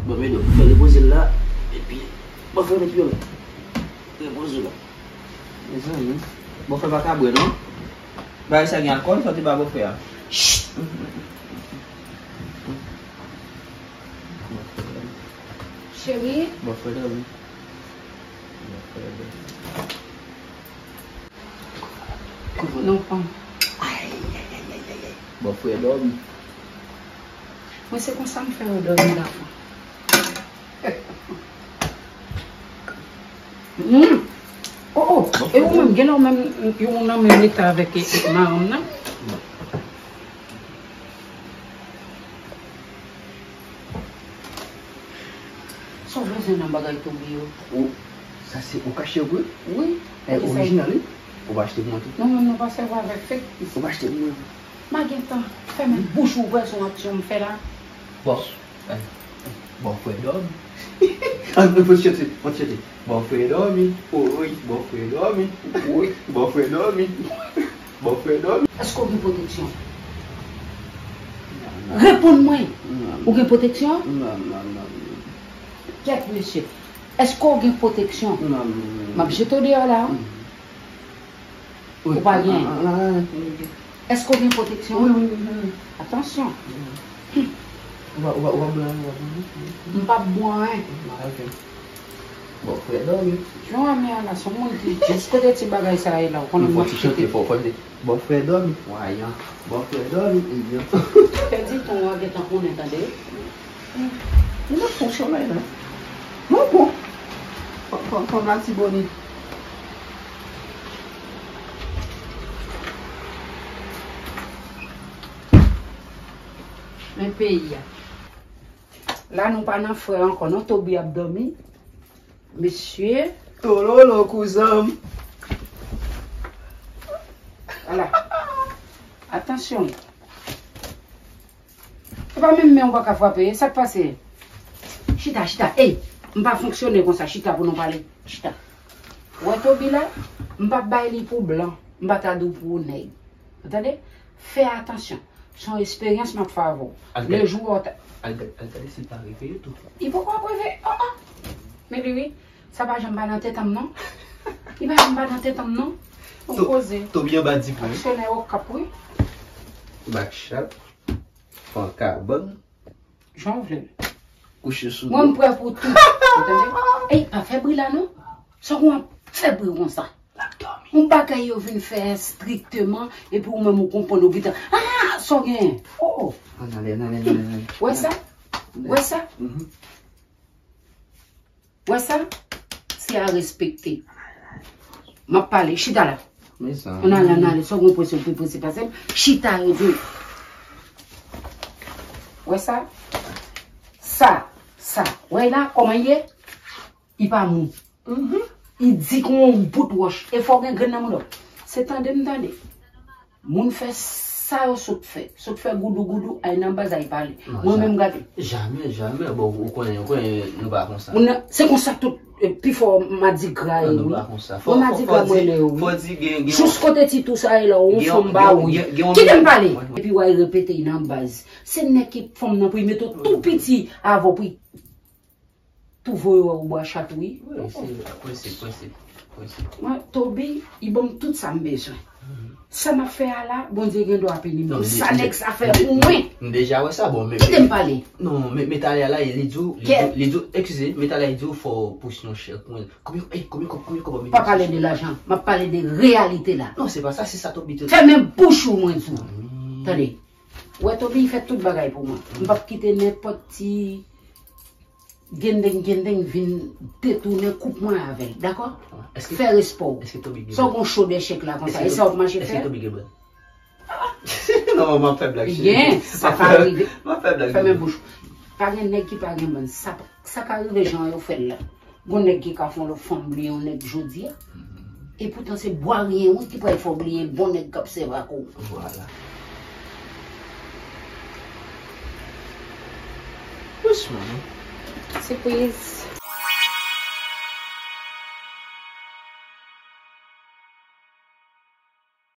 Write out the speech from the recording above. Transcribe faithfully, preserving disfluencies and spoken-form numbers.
Bon, men, fè repoze l la, epi, bon, fè met yo la. Repoze l la. Mezanmi, bòfrè pa ka bwè, non? Bagay sa gen alkòl, sa w te ba bòfrè a? Cheri. Bòfrè dòmi. Bòfrè dòmi. Kouvri non fanm. Ay, ay, ay, ay, ay, ay. Bòfrè dòmi. Mwen se konsa m fè yo dòmi la. Mm. Oh, oh. E ou menm, gen lè ou menm, ou nan menm eta avèk, e, e, maranm nan? Sa w bezwen nan bagay Toby yo? Ou, sa se ou kache vre? Wi. E, orijinal, wi. Ou va achte pou mwen tou? Non, non, non, pa sèvi avèk fake. Ou va achte pou mwen tou? M pa gen tan. Fèmen bouch ou, wè se yon aksyon m fè la. Bon. Eh, bòfrè dòmi. An, an, fò chante, fò chante. Bòfrè dòmi, oy, bòfrè dòmi, oy, bòfrè dòmi, bòfrè dòmi. Èske w gen pwoteksyon? Reponn mwen. Ou gen pwoteksyon? Non, non, non, non. Kèt, mesye. Èske w gen pwoteksyon? Non, non, non. M ap jete w deyò la, wi. Ou pa gen? Èske w gen pwoteksyon? Wi, wi, wi, wi. Atansyon. Ou pa, ou pa, ou pa blan, ou pa blan. M p ap bwè anyen. Ah, ok. Bòfrè dòmi. Jan w ap men an la, se yon moun ki jis kote ti bagay sa ye la, ou konnen m ap chante. Fò ti chante, fò, fò chante. Bòfrè dòmi. Wayan. Bòfrè dòmi. Ebyen. Pèdi tan w a gentan konnen, tande. Mwen ap fon chalè la. Mwen bon. Fanm, fanm, fanm Latibonit. Men peyi a. La nou pa nan frè ankò non, Toby ap dòmi. Mesye. Tololo kouzan m. Ala. Atansyon. Se pa menm men ou pa ka frape, sa k pase? Chita, chita, ey, m pa fonksyone konsa, chita pou nou pale, chita. Ou wè Toby la, m p ap bay li pou blan, m pa ta di w pou nèg. Ou tande? Fè atansyon, se yon esperyans m ap fè avè w. Le jou w ta. Al gad-, al gade si l pa reveye tou. Li poko ap reveye, oh, oh. Men li wi, sa pa janm pa nan tèt an m non. Li pa janm pa nan tèt an m non. Ou poze. Toby anba divan wi. Aksyonè Okap wi. Bak chat. Fè yon kabann. Jan w vle l. Kouche sou do. Mwen m prè pou tout. Ou tande? Ey, pa fè bri la non. Sa w ap fè bri konsa? L ap dòmi. Yon bagay yo vin fè estrikteman, epi ou menm ou konprann ou gentan. Ah, sa w genyen? Oh, oh. Ann ale, ann ale, ann ale, ann ale. Wè sa? Wè sa? Mhm. Wè sa? Se a respekte. M ap pale, chita la. Mezanmi. Ann ale, ann ale, sa w gen presyon pi prese pase m? Chita rete. Wè sa? Sa, sa. Wè la, kòman l ye? Li pa mou. Mhm. Li di kon yon bout wòch. E fò w gen grenn nan mouda w. Se tande m tande. Moun fè sa yo sot fè. Sot fè goudou goudou, ay nan baz, ay pale. Mwen menm gade. Jamè, jamè. Bon, ou konnen, ou konnen nou pa konsa. Moun nan, se konsa tout, eh, pifò madigra ye wi. Non, nou pa konsa. Mwen madigra mwen rele yo wi. Fò di gen, gen. Jous kote ti tou sa ye la, yon fanm ba wi. Kite m pale. Epi w al repete nan baz. Se nèg ki fanm nan pou l mete w tou piti avè w pou l tou voye w bwa chat wi. Wi, se prensip, prensip, prensip. Mwen, Toby, li ban m tout sa m bezwen. Mhm. Sa m ap fè a la, Bondye gen dwa pini m pou sa nèg sa fè pou mwen. M deja wè sa, bon, men. Kite m pale. Non, men, men talè a la, li di w, li di w, li di w, eskize, men talè a li di w fò w pouse yon chèk mwen. Konbyen, ey, konbyen kòb, konbyen kòb w mete? Pa pale de lajan, m ap pale de reyalite la. Non, se pa sa, se sa Toby te. Fèmen bouch ou, mwen di w. Tande. Ou wè Toby, li fè tout bagay pou mwen. M p ap kite nenpòt ti gendeng gendeng vin detounen koup mwen avè l, dakò? Fè respè w. Sa w gon cho dèchèk la konsa, e sa w ap mache fè? Non, m ap fè blag, cheri. Gen, sa pa rive. M ap fè blag. Fèmen bouch. Pa gen nèg ki pa gen bann. Sa, sa ka rive jan yo fè l la. Gon nèg ki ka fè yon lòt fanm bliye yon nèg jodi a. Epoutan se bwa riyen wi ki pral fè w bliye bon nèg k ap sèvi ak ou. Vwala. Dousman non. Sipriz.